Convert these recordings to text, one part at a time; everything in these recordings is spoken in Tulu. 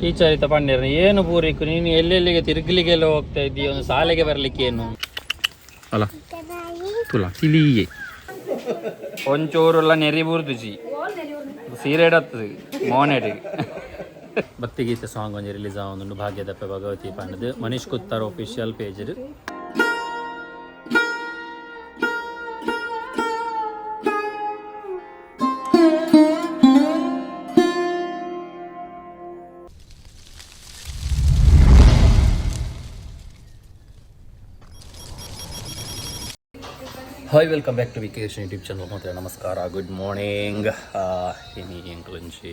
ಟೀಚರ್ ಇತ್ತ ಪಂಡೇರ್ ಏನು ಪೂರಿಕ್ಕು ನೀನು ಎಲ್ಲೆಲ್ಲಿಗೆ ತಿರುಗಲಿಗೆಲ್ಲ ಹೋಗ್ತಾ ಇದ್ದೀಯ, ಒಂದು ಶಾಲೆಗೆ ಬರ್ಲಿಕ್ಕೆ ಏನು ಅಲ್ಲ ತುಲಾ ಕಿಲಿಯೇ ಒಂಚೂರುಲ್ಲ ನೆರಿ ಬೂರ್ದುಜಿ ಸೀರೆ ಮೋನೆಡ್. ಭಕ್ತಿಗೀತೆ ಸಾಂಗ್ ಒಂಜಿ ರಿಲೀಸ್ ಆವೊಂದುಂಡು ಭಾಗ್ಯದಪ್ಪೆ Bhagavathi ಪಂಡದು Manish Kuttar official page. Hi, welcome back to vacation YouTube channel. ಮತ್ತು ನಮಸ್ಕಾರ, ಗುಡ್ ಮಾರ್ನಿಂಗ್. ಇನಿ ಎಂಕುಲೊಂಜಿ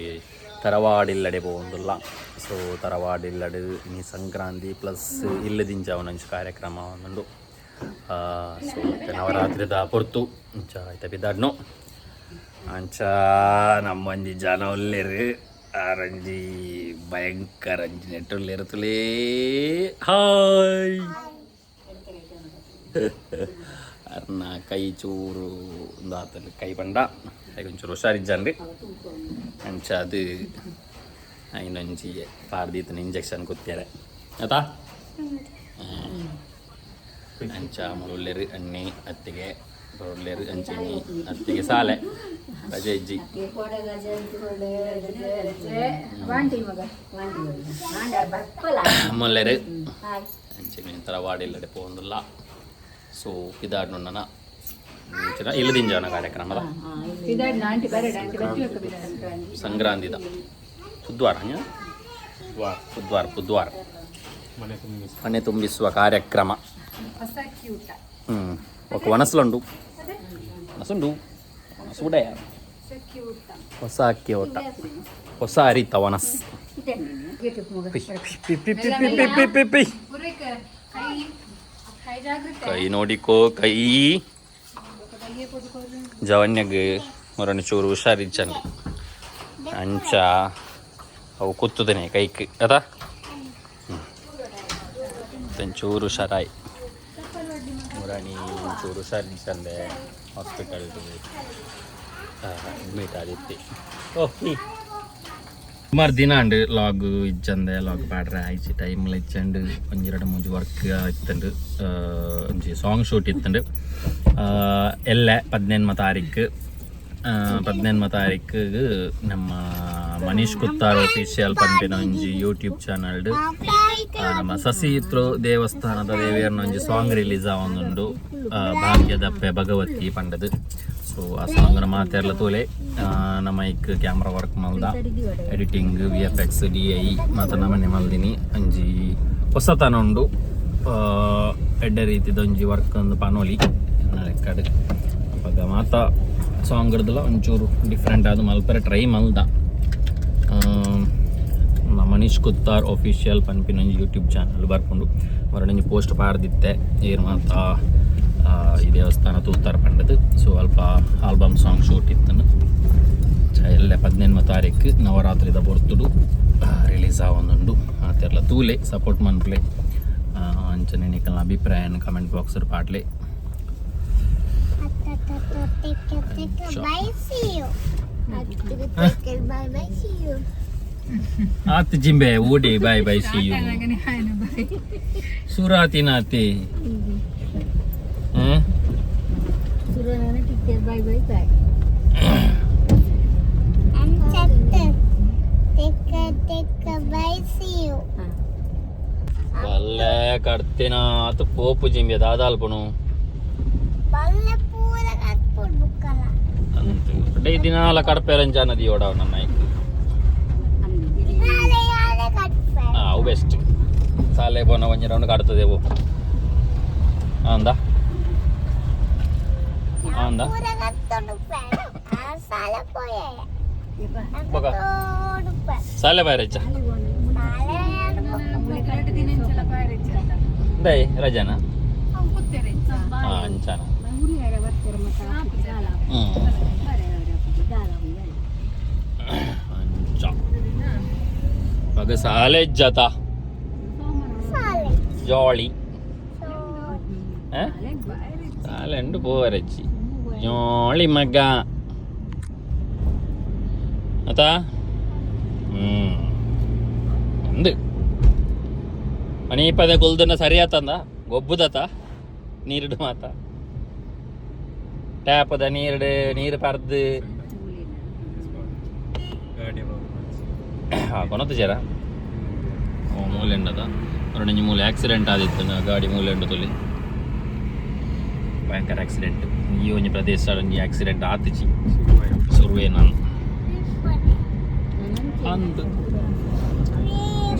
ತರವಾಡಿಲ್ಲಡೆ ಪೋವೊಂದುಲ್ಲ. ಸೊ ತರವಾಡಿಲ್ಲಡ್ ಇನಿ ಸಂಕ್ರಾಂತಿ ಪ್ಲಸ್ ಇಲ್ಲದಿಂಚ ಅವನೊಂಜಿ ಕಾರ್ಯಕ್ರಮ ಒಂದುಂಡು. ಸೊ ನವರಾತ್ರಿದ ಪೊರ್ತು ಇಂಚ ಐತ ಬಿದಾಡ್ನು. ಅಂಚ ನಮ್ಮೊಂಜಿ ಜನ ಉಲ್ಲೆರ್, ಆರಂಜಿ ಭಯಂಕರ ಅಂಜಿ ನೆಟ್ಟುಲ್ಲೆರ್ ತುಲೇ. ಹಾಯ್. ಅರ್ನ ಕೈ ಚೂರು ಉಂದಾತಂಡ್, ಕೈ ಪಂಡ ಒಂಚೂರು ಹುಷಾರಿಜ್ಜಂಡ್. ಅಂಚ ಅದು ಐನೊಂಜಿ ಪಾಡ್ದೀತನ ಇಂಜೆಕ್ಷನ್ ಕುತ್ತಿಯರೆ ಆತಾ. ಅಂಚ ಮುಳುಲ್ಲೆರ್ ಅಣ್ಣೆ ಅತ್ತಿಗೆ ಉಲ್ಲೆರ್. ಅಂಚೆನಿ ಅತ್ತಿಗೆ ಸಾಲೆ ರಜೆ ಇಜ್ಜಿ. ಮುಲ್ಲೆರ್ ಅಂಚೆನೆ ತರವಾಡಿಲ್ಲಡೆ ಪೋವೊಂದುಲ್ಲ. ಸೊ ಪಿದಾಡ್ನುಂಡನ ಇಲ್ಲದಿಂಜಾನ ಕಾರ್ಯಕ್ರಮದ ಸಂಕ್ರಾಂತಿದ ಬುಧವಾರ ಬುಧವಾರ ಬುಧವಾರ ಮನೆ ತುಂಬಿಸುವ ಕಾರ್ಯಕ್ರಮ. ఒక ವನಸುಲುಂಡು, ವನಸುಂಡು, ವನಸು ಉಡೆಯ ಹೊಸ ಅಕ್ಕಿ ಓಟ, ಹೊಸ ಅರಿತ ವನಸ್. P P P P P P P. ಕೈ ನೋಡಿಕೋ ಕೈ. ಜವನ್ಯಗ್ ಮೊರಣ ಚೂರು ಹುಷಾರಿಜ್ಜಂಡ್. ಅಂಚ ಅವು ಕುತ್ತುದನೆ ಕೈಕ್ ಅದ ಚೂರು ಹುಷಾರಾಯ್. ಮುರಾಣಿ ಚೂರು ಹುಷಾರಿಜ್ಜಂದೆ ಹಾಸ್ಪಿಟಲ್ ಅಡ್ಮಿಟ್ ಆದಿತ್ತಿ. ಓಹ್, ಸುಮಾರು ದಿನ ಅಂಡ್ ಲಾಗ್ ಇಜ್ಜಂದೆ, ಲಾಗ್ ಪಾಡ್ರೆ ಆಯ್ಚಿ, ಟೈಮ್ ಇಜ್ಜಂಡ್. ಒಂಜಿ ಎರಡು ಮೂಜಿ ವರ್ಕ್ ಇತ್ತಂಡು, ಒಂಜಿ ಸಾಂಗ್ ಶೂಟ್ ಇತ್ತಂಡು. ಎಲ್ಲೆ 18 ತಾರೀಕು, 18 ತಾರೀಕು ನಮ್ಮ ಮನೀಶ್ ಕುತ್ತಾರ್ ಅಫಿಷಿಯಲ್ ಪನ್ಪಿನ ಒಂಜಿ ಯೂಟ್ಯೂಬ್ ಚಾನಲ್ಡ್ ನಮ್ಮ ಸಸಿಹಿತ್ಲು ದೇವಸ್ಥಾನದ ದೇವಿಯರ್ನ ಒಂಜಿ ಸಾಂಗ್ ರಿಲೀಸ್ ಆವೊಂದುಂಡು, ಭಾಗ್ಯದಪ್ಪೆ ಭಗವತಿ ಪಂಡದು. ಸೊ ಆ ಸಾಂಗ್ನ ಮಾತೆರ್ಲ ತೂಲೆ. ನಮ್ಮ ಐಕ್ ಕ್ಯಾಮ್ರಾ ವರ್ಕ್ ಮಲ್ದ, ಎಡಿಟಿಂಗ್, ವಿಎಫ್ಎಕ್ಸ್, ಡಿಐ ಮಾತ ನಮನೆ ಮಲ್ದಿನಿ. ಒಂಜಿ ಹೊಸತನ ಉಂಡು, ಎಡ್ಡೆ ರೀತಿದ ಒಂಜಿ ವರ್ಕ್ ಒಂದು ಪನೋಲಿ ಲೆಕ್ಕಡ್. ಅಪಗ ಮಾತ ಸಾಂಗ್ ಹಿಡ್ದಲ ಒಂಚೂರು ಡಿಫ್ರೆಂಟ್ ಆದ್ ಮಲ್ಪರೆ ಟ್ರೈ ಮಲ್ದ. ಮನೀಶ್ ಕುತ್ತಾರ್ ಅಫಿಷಿಯಲ್ ಪನ್ಪಿನ ಒಂಜಿ ಯೂಟ್ಯೂಬ್ ಚಾನಲ್ ಬರ್ಪುಂಡು. ಮರಡೊಂಜಿ ಪೋಸ್ಟ್ ಪಾಡ್ದಿತ್ತೆ, ಏರ್ ಮಾತ ಈ ದೇವಸ್ಥಾನ ತೂತಾರ ಪಂಡದು. ಸೊ ಅಲ್ಪ ಆಲ್ಬಮ್ ಸಾಂಗ್ ಶೂಟ್ ಇತ್ತನು. ಎಲ್ಲೆ 18 ತಾರೀಕು ನವರಾತ್ರಿದ ಪೊರ್ತುಡು ರಿಲೀಸ್ ಆವೊಂದುಂಡು. ಆತೆರ್ಲ ತೂಲೆ, ಸಪೋರ್ಟ್ ಮನ್ಪುಲೆ. ಅಂಚನೆ ನಿಕಲ್ನ ಅಭಿಪ್ರಾಯನ್ ಕಮೆಂಟ್ ಬಾಕ್ಸ್ ಪಾಡ್ಲೆ. Bye, see you. Bye bye, see you. ಆತ್ ಜಿಂಬೆ ಊಡಿ ಬಾಯ್ ಬಾಯ್ ಸಿ you ಸುರಾತಿನಾತಿ. Bye bye bye. I'm Take take bye, see you. ಬಲ್ಲೆ ಕಡ್ತಿನ ಆತು ಪೋಪು ಜಿಂಬೆ ದಾದಾಲ್ಪುನು. ಬಲ್ಲೆ ಪೂರ ಕಟ್ಪುಡ್ ಬುಕ್ಕಲ. ಅಂತು ಡೇ ದಿನಾಲ ಕಡ್ಪೆರಂಜ ನದಿ ಓಡವ್ ನನ್ನ ಐಕ್. ನಾಳೆ ಯಾಳೆ ಕಟ್ಪೆ. ಅವು ಬೆಸ್ಟ್. ಸಾಲೆ ಪೋನ ಒಂಜಿ ರೌಂಡ್ ಕಡ್ತದೆವು ಅಂದ ಅಂದ. ಪೂರ ಕತ್ತೊಂಡುಪ್ಪೆ. ಆ ಸಾಲೆ ಪೋಯೆ. ಬೊಕ ಸಾಲೆ ಬಾಯರಚ್ಚ. ದೈ ರಜಾನ ಅಂಚಾನ. ಅಂಚ ಬಗ ಸಾಲೆ ಇಜ್ಜತ. ಜಾಲಿ ಸಾಲೆ ಉಂಡು ಪೋವರಚ್ಚಿ ಜಾಲಿ ಮಗ ಅತಾ. ಅಂದು ಮಣೀಪದ ಕುಲ್ದನ ಸರಿ ಆತಂದ ಗೊಬ್ಬುದತ ನೀರುಡು ಮಾತ ಟ್ಯಾಪದ ನೀರುಡು ನೀರು ಪರ್ದು. ಗಾಡಿ. ಕೊನತ್ತು ಜರ ಓ ಮೂಲೆಂಡದ ಅವರೊಂಜಿ ಮೂಲೆ ಆಕ್ಸಿಡೆಂಟ್ ಆದಿತ್ತು ಗಾಡಿ ಮೂಲೆಂಡು ತುಲಿ. ಭಯಂಕರ ಆಕ್ಸಿಡೆಂಟ್. ಈ ಒಂಜಿ ಪ್ರದೇಶ ಒಂಜಿ ಆಕ್ಸಿಡೆಂಟ್ ಆತಿಜಿ ಸುರುವೆ ನಾನು ಅಂದ್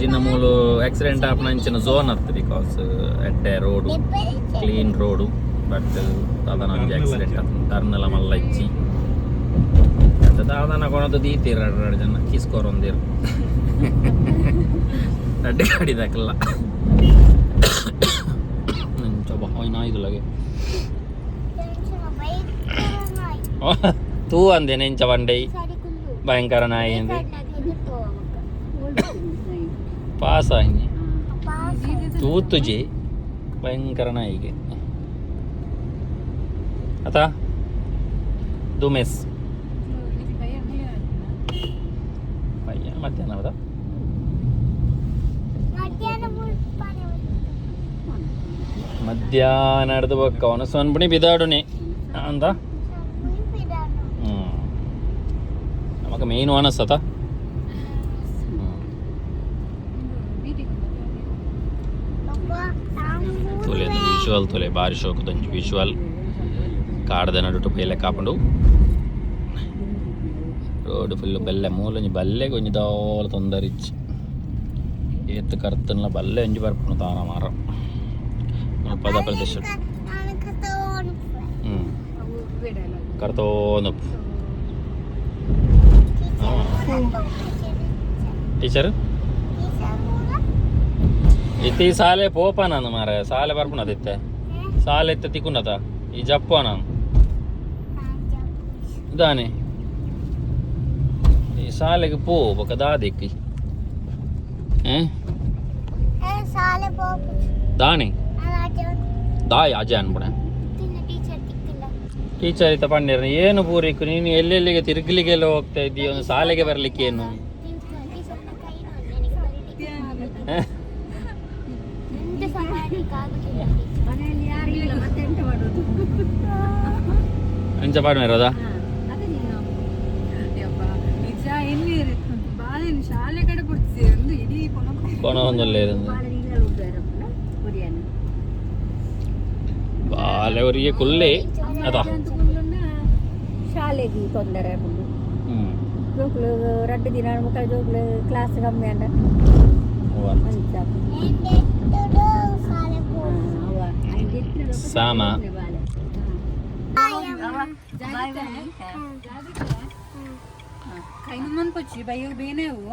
ಜಿನ್ನ ಮೂಲು ಆಕ್ಸಿಡೆಂಟ್ ಆಪನ ಇಂಚಿನ ಝೋನ್ ಅತ್ತು, because ಎಡ್ಡೆ ರೋಡು, ಕ್ಲೀನ್ ರೋಡು. ಬಟ್ ದಾದನ ಒಂಜಿ ಆಕ್ಸಿಡೆಂಟ್ ಆತು. ಟರ್ನೆಲ ಮಲ್ಲ ಇಜ್ಜಿ ಅಂತ ದಾದನ ಕೊನದು ದೀತೀರ್. ಎರಡು ಎರಡು ಜನ ಕಿಸ್ಕೋರೊಂದಿರು ರಡ್ಡೆ ಗಾಡಿ ದಾಕಲ್ಲ. ಅಂಚ ನಾಯ್ದು ಲಗೆ ತೂ ಅಂದೇನೆ ಇಂಚ ಬಂಡೈ ಭಯಂಕರ ನಾಯಿ ಅಂದೆ. ಪಾಸ್ ಆಗಿ ತೂತುಜಿ ಭಯಂಕರ ನಾಯಿಗೆ ಅತ ದುಮೆಸ್ ಪಯ್ಯ ಮಧ್ಯಾಹ್ನ ಹೌದಾ? ಮಧ್ಯಾಹ್ನ ಹಿಡ್ದು ಬೊಕ್ಕ ಅವನು ಸೊನ್ಪುಣಿ ಬಿದಾಡುನಿ ಅಂದ. ಹ್ಞೂ, ನಮಕ್ ಮೇನ್ ಒಣಸತ. ತೂಲೆ ವಿಜುವಲ್, ತೂಲೆ ಬಾರಿ ಶೋಕುದೊಂಜಿ ವಿಜುವಲ್. ಕಾಡ್ದ ನಡುಟು ಪೇಲೆ ಕಾಪುಂಡು. ರೋಡ್ ಫುಲ್ ಬಲ್ಲೆ. ಮೂಲೊಂಜಿ ಬಲ್ಲೆಗ್ ಒಂಜಿ ದಾಲ ತೊಂದರೆ ಇಜ್ಜಿ. ಏತ್ ಕರ್ತನ್ಲ ಬಲ್ಲೆ ಒಂಜಿ ಬರ್ಪುಂಡು ತಾರ ಮಾರ ಮುಲ್ಪದ ಪ್ರದೇಶ. ಹ್ಞೂ, ಕರ್ತೋಂದು ಟೀಚರ್ ಇತ್ತೆ ಈ ಸಾಲೆ ಪೋಪ ನಾನು ಮಾರ. ಸಾಲೆ ಬರ್ಪುಂಡದ ಇತ್ತೆ? ಸಾಲೆ ಇತ್ತೆ ತಿಕ್ಕುಂಡತ? ಈ ಜಪ್ಪ ನಾನು ದಾನೆ ಈ ಸಾಲೆಗೆ ಪೋ ಬೊಕ ದಾದೆಕ್ ದಾನೆ ದಾಯ್ ಅಜಯ್ ಅನ್ಪುಣೆ. ಟೀಚರ್ ಇತ್ತ ಪಂಡೇರ್ ಏನು ಪೂರಿಕ್ಕು ನೀನು ಎಲ್ಲೆಲ್ಲಿಗೆ ತಿರುಗಲಿಗೆಲ್ಲ ಹೋಗ್ತಾ ಇದ್ದೀಯ, ಒಂದು ಶಾಲೆಗೆ ಬರ್ಲಿಕ್ಕೆ ಏನು? ಹ? ಮನೆಯಲ್ಲಿ ಯಾರು ಇಲ್ಲ, ಮತ್ತೆ ಎಂತ ಮಾಡೋದು? ಅಂಚ ಪಾಡ್ಮೇರದ. ಅದೇ ನೀನು. ಯಪ್ಪ, ನಿಜ ಎಲ್ಲಿ ಬಾಳೆ ಶಾಲೆ ಕಡೆ ಕೊಡ್ತೀವಿ ಒಂದು ಇಡೀ ಕೊನ. ಕೊನ ಒಂದೊಳ್ಳೆ. ಬಾಳೆ ನೀರಲ್ಲಿ ಉಡ್ಬೇರಪ್ಪನ ಕುಡಿಯನು. ಬಾಲೆ ಅವರಿಗೆ ಕುಲ್ಲೆ ಅದ. ಶಾಲೆಗೆ ತೊಂದರೆ ಆಗುದು. ಹ್ಮ್. ಜೋಕ್ಲು ರಡ್ಡು ದಿನ ಮುಖ ಜೋಕ್ಲು ಕ್ಲಾಸ್ ಕಮ್ಮಿ ಅಂಡ. ಅಂಚ. ಸಾಮ. ಕೈನ ಪೊಚ್ಚಿ ಬೈಯೋ ಬೇನೆವು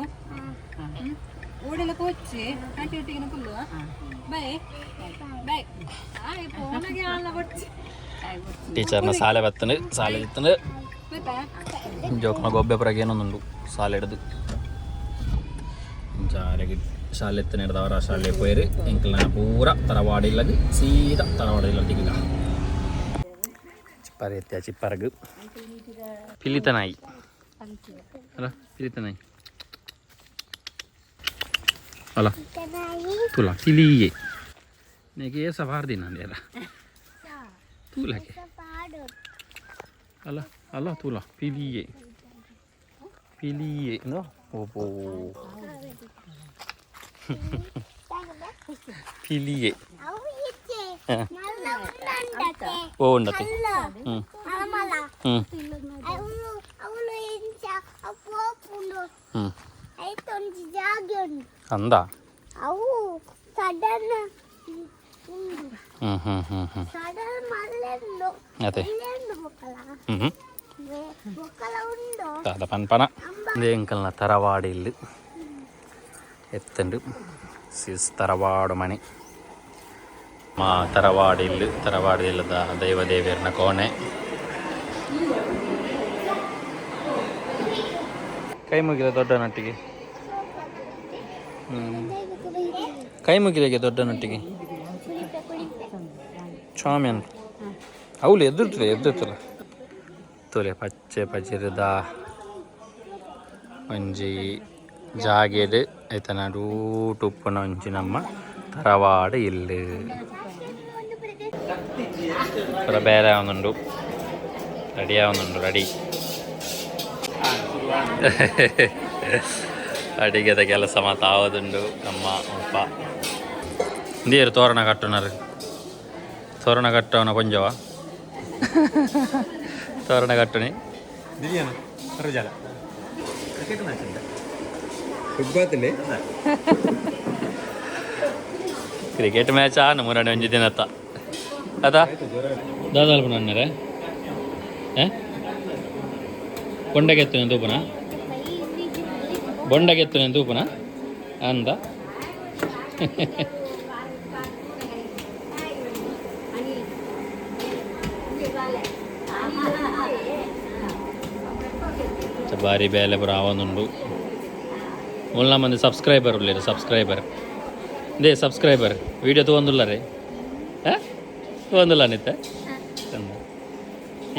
ಓಡೆಲ್ಲ ಪೊಚ್ಚಿ ಆಂಟಿ ಒಟ್ಟಿಗೆ ಕುಲ್ಲು. Boy boy. ಫೋನಾಗೆ ಆಳ್ನ ಪೊಚ್ಚಿ. ಟೀಚರ್ನ ಸಾಲೆ ಬತ್ತನು, ಸಾಲೆ ಇತ್ತನು. ಗೊತ್ತಾ? ಜೋಕ್ನ ಗೊಬ್ಬೆ ಪುರಗ ಏನೊಂದುಂಡು ಸಾಲೆ ಹಿಡ್ದು ಇಂಚಾರೆಗ್ ಶಾಲೆ ಎತ್ತನ ಹಿಡ್ದವರ ಶಾಲೆ ಪೋಯರು. ಎಂಕಲ್ನ ಪೂರ ತರವಾಡಿಲ್ಲಗ್ ಸೀದಾ ತರವಾಡಿಲ್ಲ ತಿಕ್ಕ ಚಿಪ್ಪರ ಎತ್ತ ಚಿಪ್ಪರಗ್ ಪಿಲಿತ ನಾಯಿ ಅಲ್ಲ, ಪಿಲಿತ ನಾಯಿ ಅಲ್ಲ. ತುಲ ಪಿಲಿಯೇ ನೆಗೆ ಸವಾರ್ ದಿನ ಅಂದೇರ ತೂಲಕ್ಕೆ ಅಲ್ಲ ಅಲ್ಲ. ತೂಲ ಪಿಲಿಯೇ ಪಿಲಿಯೇ ನೋ ಓಪೋ ಪಿಲಿಯೇ. ಓ ಉಂಡತೆ. ಹ್ಞೂ ಹ್ಞೂ ಹ್ಞೂ ಅಂದ. ಅವು ಸಡನ್. ಹ್ಞೂ ಹ್ಞೂ ಹ್ಞೂ ಹ್ಞೂ ಸಡನ್ ಮಲ್ಲೆಂದು. ಅದೇ. ಮಲ್ಲೆಂದು ಬೊಕ್ಕಲ. ಹ್ಞೂ. ಬೊಕ್ಕಲ ಉಂಡು. ದಾದ ಪನ್ಪನ ಎಂಕಲ್ನ ತರವಾಡು ಇಲ್ಲು ಎತ್ತಂಡು ಸಿಸ್ ತರವಾಡು ಮನೆ ಮಾ ತರವಾಡು ಇಲ್ಲು. ತರವಾಡು ಇಲ್ಲದ ದೈವ ದೇವಿಯರ್ನ ಕೋಣೆ. ಕೈ ಮುಗಿಲ ದೊಡ್ಡನೊಟ್ಟಿಗೆ. ಹ್ಞೂ, ಕೈ ಮುಗಿಲಿಗೆ ದೊಡ್ಡನೊಟ್ಟಿಗೆ ಸ್ವಾಮಿ ಅಂತ ಅವಳು ಎದುರ್ತದೆ ಎದುರ್ತಲ್ಲ. ತೊಲೆ ಪಚ್ಚೆ ಪಜಿರದ ಒಂಜಿ ಜಾಗೆಡ್. ಐತ ನಡೂಟು ಉಪ್ಪುನ ಒಂಜಿ ನಮ್ಮ ತರವಾಡು ಇಲ್ಲು. ಪೂರ ಬೇರೆ ಆವೊಂದುಂಡು, ರೆಡಿ ಆವೊಂದುಂಡು, ರೆಡಿ. ಅಡಿಗೆದ ಕೆಲಸ ಮಾತ ಆವದುಂಡು ನಮ್ಮ ಅಪ್ಪ. ಇಂದೇರು ತೋರಣ ಕಟ್ಟುನರು? ತೋರಣ ಕಟ್ಟವನ ಕೊಂಜವ ತೋರಣ ಕಟ್ಟುನಿ. ಕ್ರಿಕೆಟ್ ಮ್ಯಾಚ್ ಆನು ಮುರಾಣಿ ಒಂಜಿ ದಿನತ್ತ ಅದ ದಾದಾಲ್ಪುನ ಅನ್ನರೆ ಬೊಂಡಗೆತ್ತುನ ತೂಪುನ, ಬೊಂಡಗೆತ್ತುನ ತೂಪುನ ಅಂದ. ಬಾರಿ ಬೇಲೆ ಪೂರ ಆವೊಂದುಂಡು. ಮುಲ್ಲ ಮಂದಿ ಸಬ್ಸ್ಕ್ರೈಬರ್ ಉಲ್ಲೆರ್. Subscriber they, subscriber video ತೂವೊಂದುಲ್ಲರೆ? ತೂವೊಂದುಲ್ಲ ನಿತ್ತೆ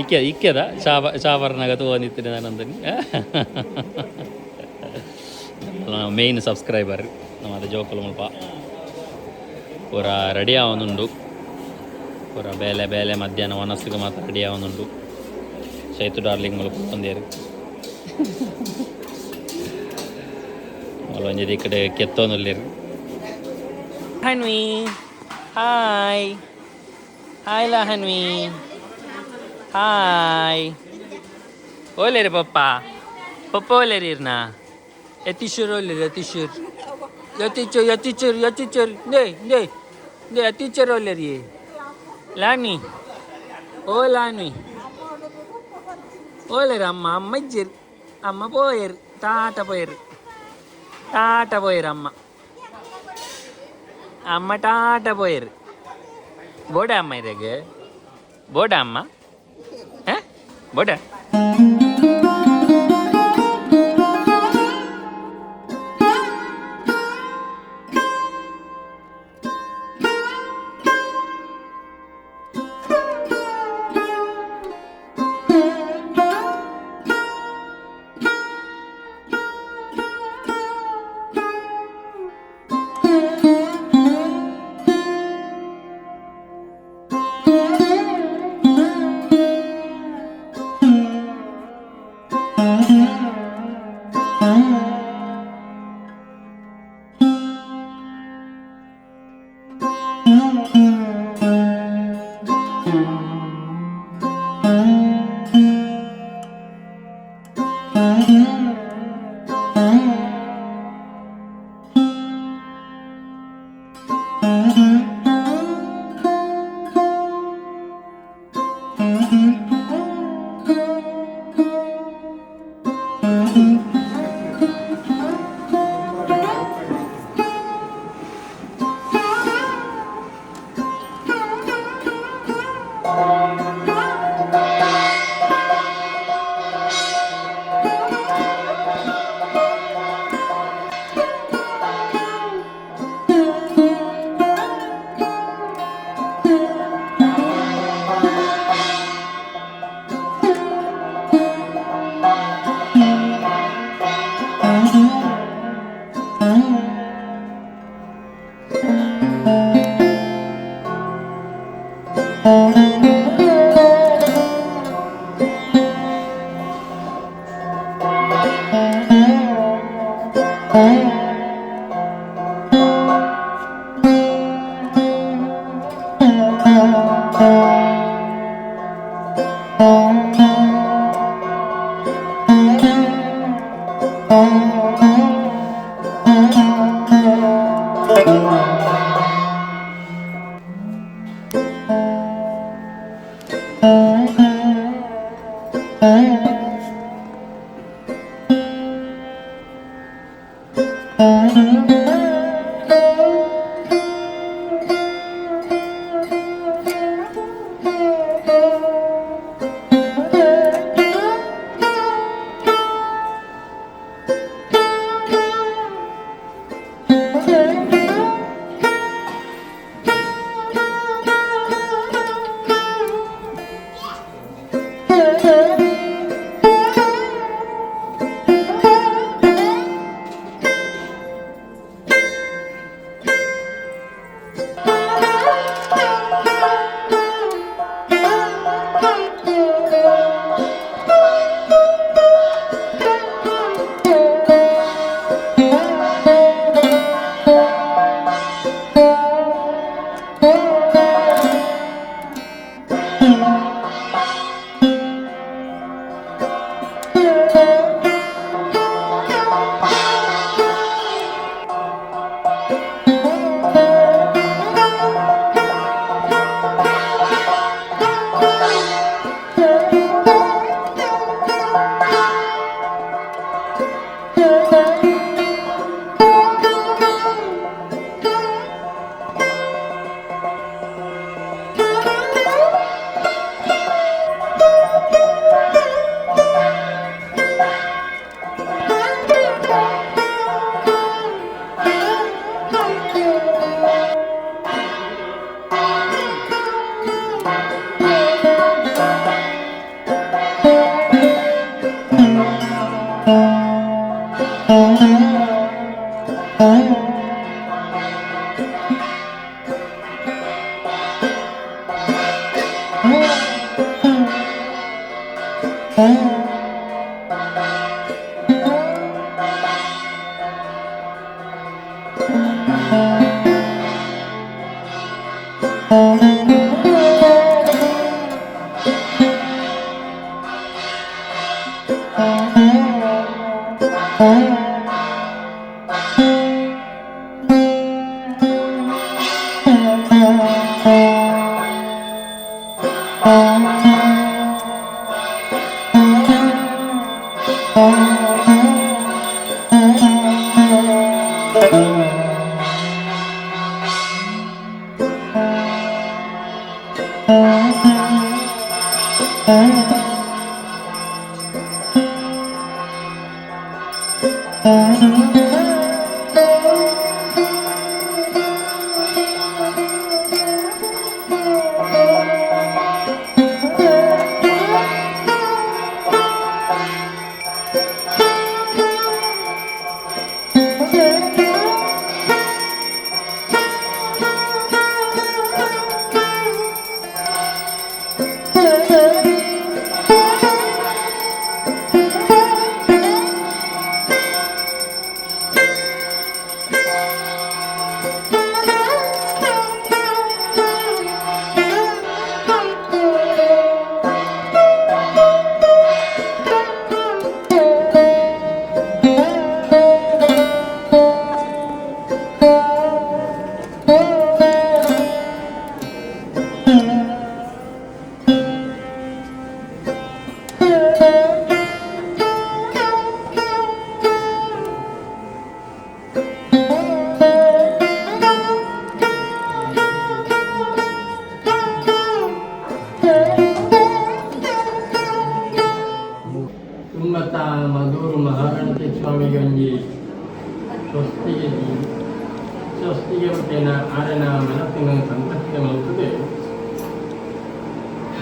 ಇಕ್ಕೆ ಇಕ್ಕೆದ ಚಾಬ ಚಾಬರ್ನಾಗ ತೂವೊಂದಿತ್ತಿನ ನಾನೊಂದು. ಮೇಯ್ನ್ ಸಬ್ಸ್ಕ್ರೈಬರ್ ನಮ್ಮ ಜೋಕುಲು. ಮುಲ್ಪ ಪೂರ ರೆಡಿ ಆವೊಂದುಂಡು, ಪೂರ ಬೇಲೆ ಬೇಲೆ. ಮಧ್ಯಾಹ್ನ ಒನಸ್ಗೆ ಮಾತ್ರ ರೆಡಿ ಆವೊಂದುಂಡು. ಚೈತು ಡಾರ್ಲಿಂಗ್ ಮುಲ್ಪ ಕುತ್ತೊಂದೇರು. ಮೂಲು ಒಂಜಿ ದಿಕ್ಕಡೆ ಕೆತ್ತೊಂದುಲ್ಲೆರ್. ಹನ್ವಿ, ಹಾಯ್ ಹಾಯ್ ಲಾ ಹನ್ವಿ, ಹಾಯ್. ಓಲೇರಿ ಪಪ್ಪ, ಪಪ್ಪ ಓಲೇರಿ ಇರ್ನಾ? ಯತೀಶ್ವರ್ ಓಲೇರಿ? ಯತೀಶ್ವರ್, ಯತೀಚರ್, ಯತೀಚರ್, ಯತೀಚರ್, ನೇ ನೇ ನೇ, ಯತೀಚರ್ ಓಲೇರಿ? ಲಾನಿ, ಓ ಲಾನಿ, ಓಲೇರಿ? ಅಮ್ಮ, ಅಮ್ಮ ಇಜ್ಜೆರ್, ಅಮ್ಮ ಪೋಯೆರ್, ಟಾಟ ಪೋಯೆರ್, ಟಾಟ ಪೋಯೆರ್ ಅಮ್ಮ, ಅಮ್ಮ ಟಾಟ ಪೋಯೆರ್. ಬೋಡ ಅಮ್ಮ ಇರೆಗ್? ಬೋಡ ಅಮ್ಮ? ಬೋಡ?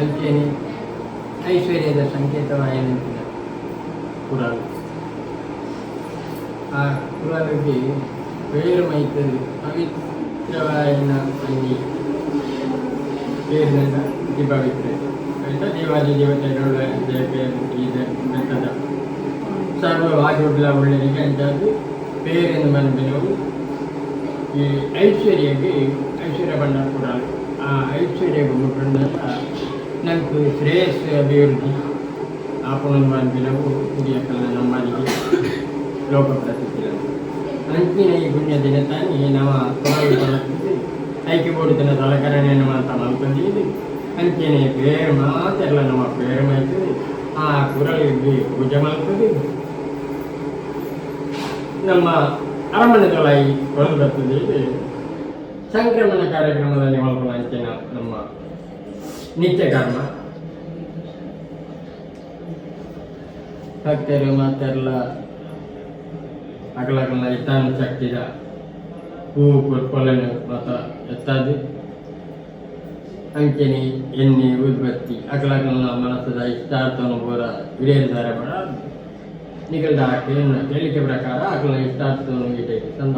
ಅಂಚೆನೆ ಐಶ್ವರ್ಯದ ಸಂಕೇತವಾಯಿನ ಕುರಾಲು. ಆ ಕುರಾಲಿಗೆ ಪೇರು ಮೈತದು ಪವಿತ್ರವಾಯಿನ ಅಲ್ಲಿ ಪೇರಿನ ಪವಿತ್ರ ಅಂತ ದೇವಾದಿ ದೇವತೆಗಳ ಬೆಟ್ಟದ ಸರ್ವವಾಗಿಡ್ಲ ಒಳ್ಳೆಯರಿಗೆ ಅಂತಾದ್ದು ಪೇರೆಂದು ಮನಪಿನವು. ಈ ಐಶ್ವರ್ಯಕ್ಕೆ ಐಶ್ವರ್ಯ ಭಂಡಾರ ಕುರಾಲು. ಆ ಐಶ್ವರ್ಯ ಮುಟ್ಟಂಡ ನಂಗೆ ಶ್ರೇಯಸ್ ಅಭಿವೃದ್ಧಿ ಆಪುಣಂದು ಮನ್ಪಿನವು ಹಿರಿಯಕ್ಕಲ ನಮ್ಮನಿಗೆ ಲೋಕ ಪ್ರಸಿದ್ಧಿ. ಅಂಚಿನ ಈ ಪುಣ್ಯ ದಿನ ತಾನಿ ನಮ್ಮ ಕುರಾಲು ಬಲತ್ತಿದ್ದು ಐಕ್ಯ ಬೋಡಿತನ ಸಲಕರಣೆಯನ್ನು ಮಾತ ಮಲ್ತೊಂದಿದ್ದು ಅಂಚೆನೆ ಪೇರು ಮಾತೆಲ್ಲ ನಮ್ಮ ಪೇರು ಮೈತದೆ ಆ ಕುರಳಿಗೆ ಪೂಜೆ ಮಲ್ತದೆ ನಮ್ಮ ಅರಮನೆದೊಳಗೆ ಕೊಳಲು ಬರ್ತದೆ. ಸಂಕ್ರಮಣ ಕಾರ್ಯಕ್ರಮದಲ್ಲಿ ಮಲ್ಪುನ ಅಂಚಿನ ನಮ್ಮ ನಿತ್ಯ ಕರ್ಮ. ಭಕ್ತರು ಮಾತೆಲ್ಲ ಅಗಲಗಲ ಇತ್ತಾನು ಶಕ್ತಿದ ಹೂವು ಪೊರ್ಪೊಲೆನು ಮಾತ ಎತ್ತಾದು ಅಂಚೆನೆ ಎಣ್ಣೆ ಊದುಬತ್ತಿ ಅಗಲಗಲ ಮನಸ್ಸದ ಇಷ್ಟಾರ್ಥವನ್ನು ಪೂರ ಈಡೇರಿದ್ದಾರೆ ಬೇಡ ನಿಗಲ್ದ ಕೇಳಿಕೆ ಪ್ರಕಾರ ಅಕಲ್ನ ಇಷ್ಟಾರ್ಥವನ್ನು ಈಡೇರಿ ಸಂದ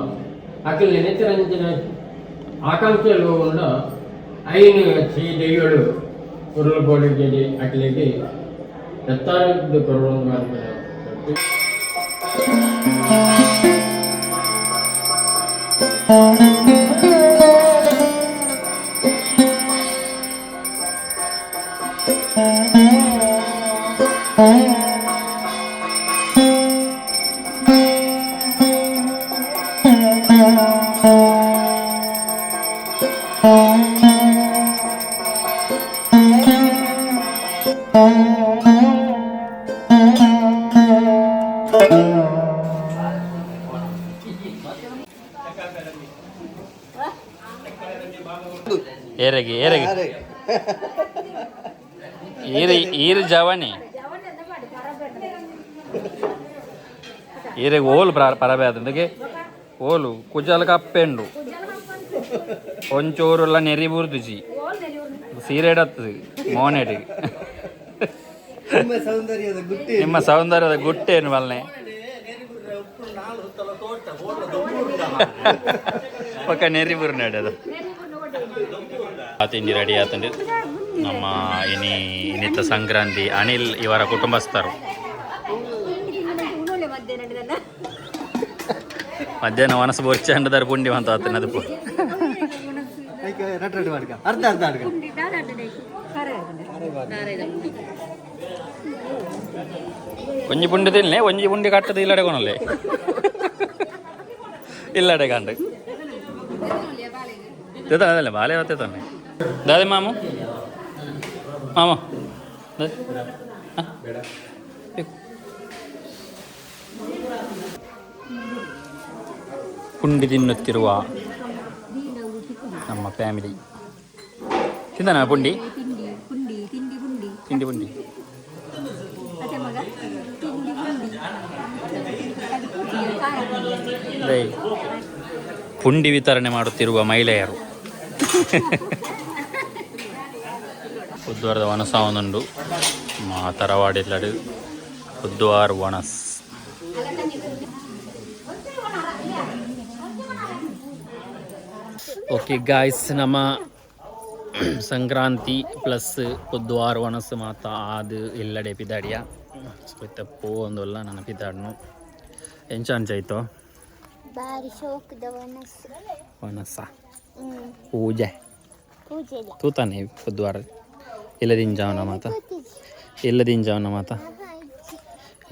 ಅಕಲ್ ನೆನೆತರಂಚಿನ ಆಕಾಂಕ್ಷೆ ಹೋಗೊಂಡ ಐನು ಶ್ರೀ ದೈವಳು ಉರುಳು ಬೋಳಿಗೆ ಅಕ್ಲೆಗೆ ಎತ್ತಾರದ್ದು ಕೊರೊಂದು ಏರೆಗೆ ಏರೆಗೆ ಈರು ಈರು ಜವನಿ ಈರೆಗೆ ಓಲು ಪರಬೆ ಆತಂದಗೆ ಓಲು ಕುಜಲ್ ಕಪ್ಪೆಂಡು ಒಂಚೂರುಲ್ಲ ನೆರಿ ಬುರ್ದುಜಿ ಸೀರೆಡತ್ತದು ಮೋನೆಡ್. ನಿಮ್ಮ ಸೌಂದರ್ಯದ ಗುಟ್ಟಿ. ನಿಮ್ಮ ಸೌಂದರ್ಯದ ಗುಟ್ಟೇನು ಬಲ್ನೆ ಪಕ್ಕ ನೆರಿ ಬುರ್ನಾಡು ಅದು. ಆ ತಿಂಡಿ ರೆಡಿ ಆತಂಡು. ನಮ್ಮ ಇನಿ ಇನ್ನಿತ್ತ ಸಂಕ್ರಾಂತಿ ಅನಿಲ್ ಇವರ ಕುಟುಂಬಸ್ಥರು. ಉಣೋಳೆ ಮಧ್ಯಾಹ್ನ. ಮಧ್ಯಾಹ್ನ ಮನಸ್ಸು ಬೊಚ್ಚಂಡದಾರ ಪುಂಡಿ ಅಂತ ಆತನ ಅದು. ರಟ್ ರಟ್ ಮಾಡ್ಕ, ಅರ್ಧ ಅರ್ಧ ಅಡ್ಕ. ಒಂಜಿ ಪುಂಡಿ ತಿನ್ಲೆ, ಒಂಜಿ ಪುಂಡಿ ಕಟ್ಟದ ಇಲ್ಲಡೆ ಕೊನಲೆ ಇಲ್ಲಡೆ ಕಂಡು ಅದಲ್ಲ ಬಾಲೆ ಅವತ್ತೆ ತಾನೆ ದಾದೆ ಮಾಮು ಮಾಮ ದಾದೆ. ಹ? ಬೇಕು. ಪುಂಡಿ ತಿನ್ನುತ್ತಿರುವ ನಮ್ಮ ಫ್ಯಾಮಿಲಿ. ತಿಂದನ ಪುಂಡಿ? ತಿಂಡಿ ಪುಂಡಿ, ತಿಂಡಿ ಪುಂಡಿ. ತಿಂಡಿ ಪುಂಡಿ. ಅದೇ ಮಗ, ತಿಂಡಿ ಪುಂಡಿ ಅದು ಕೂತಿಗೆ ಖಾರ ಪುಂಡಿ. ಅದೇ ಪುಂಡಿ ವಿತರಣೆ ಮಾಡುತ್ತಿರುವ ಮಹಿಳೆಯರು. ಬುಧವಾರದ ವನಸ ಒಂದುಂಡು ಮಾ ತರವಾಡಿಲ್ಲಡು ಬುಧವಾರ ವನಸ್. ಓಕೆ ಗಾಯ್ಸ್, ನಮ್ಮ ಸಂಕ್ರಾಂತಿ ಪ್ಲಸ್ ಬುಧವಾರ ವನಸ್ ಮಾತ ಆದು ಇಲ್ಲಡೆ ಪಿದಾಡಿಯ. ಸೊ ಇತ್ತ ಪೋವೊಂದುಲ್ಲ ನನ್ನ ಪಿದಾಡ್ನು. ಎಂಚ ಅಂಚಾಯ್ತು? ಬಾರಿ ಶೋಕದ ವನಸ್ಸು. ವನಸ. ಪೂಜೆ. ಪೂಜೆ ಇಲ್ಲ. ತೂತಾನೆ ಬುಧವಾರ ಇಲ್ಲದಿಂಜಾವನ ಮಾತ. ಇಲ್ಲದಿಂಜಾವನ ಮಾತ.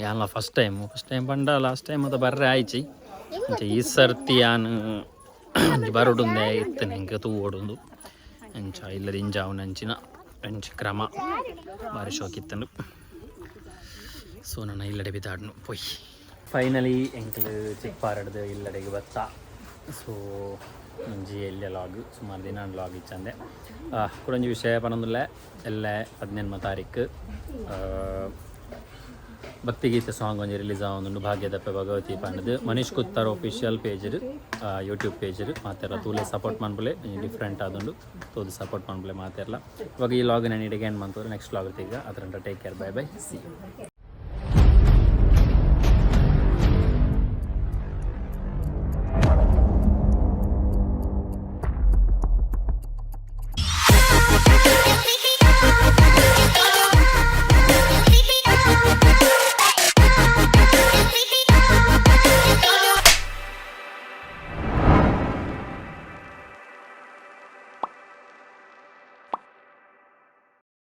ಯಾನ್ಲ ಫಸ್ಟ್ ಟೈಮ್, ಫಸ್ಟ್ ಟೈಮ್ ಪಂಡ ಲಾಸ್ಟ್ ಟೈಮ್ ಅದ ಬರ್ರೆ ಆಯ್ಚಿ. ಅಂಚ ಈ ಸರ್ತಿ ಯಾನ್ ಒಂಜಿ ಬರೊಡುಂದೆ ಇತ್ತನೆ ಎಂಕ್ ತೂವೊಡುಂದು. ಅಂಚ ಇಲ್ಲದಿಂಜಾವನ ಅಂಚಿನ ಅಂಚ ಕ್ರಮ ಬಾರಿ ಶೋಕ್ ಇತ್ತಂಡು. ಸೊ ನನ್ನ ಇಲ್ಲಡೆ ಬಿದಾಡ್ನು ಪೊಯ್. ಫೈನಲಿ ಎಂಕಲ್ ಚಿಕ್ಪಾರಡ್ದು ಇಲ್ಲಡೆಗೆ ಬತ್ತ. ಸೊ ಒಂಜಿ ಎಲ್ಯ ಲಾಗ್, ಸುಮಾರು ದಿನ ಲಾಗ್ ಇಚ್ಚಂದೆ. ಕುಡೊಂಜಿ ವಿಷಯ ಪನೊಂದುಲ್ಲೆ, ಎಲ್ಲೆ 18 ತಾರೀಕು ಭಕ್ತಿಗೀತೆ ಸಾಂಗ್ ಒಂಜಿ ರಿಲೀಸ್ ಆವೊಂದುಂಡು, ಭಾಗ್ಯದಪ್ಪೆ ಭಗವತಿ ಪಂಡ್ದು. Manish Kuttar official page, YouTube page. ಮಾತೆರ್ಲ ತೂಲೆ, ಸಪೋರ್ಟ್ ಮನ್ಪುಲೆ. ಡಿಫ್ರೆಂಟ್ ಆದುಂಡು, ತೂದು ಸಪೋರ್ಟ್ ಮನ್ಪುಲೆ ಮಾತೆರ್ಲ. ಇವಾಗ ಈ ಲಾಗ್ ನಾನು ಇಡೀಗ ಏನು ಮಂತಂದ್ರೆ ನೆಕ್ಸ್ಟ್ ಲಾಗ್ ಈಗ ಅದ್ರ. Take care, bye bye, see.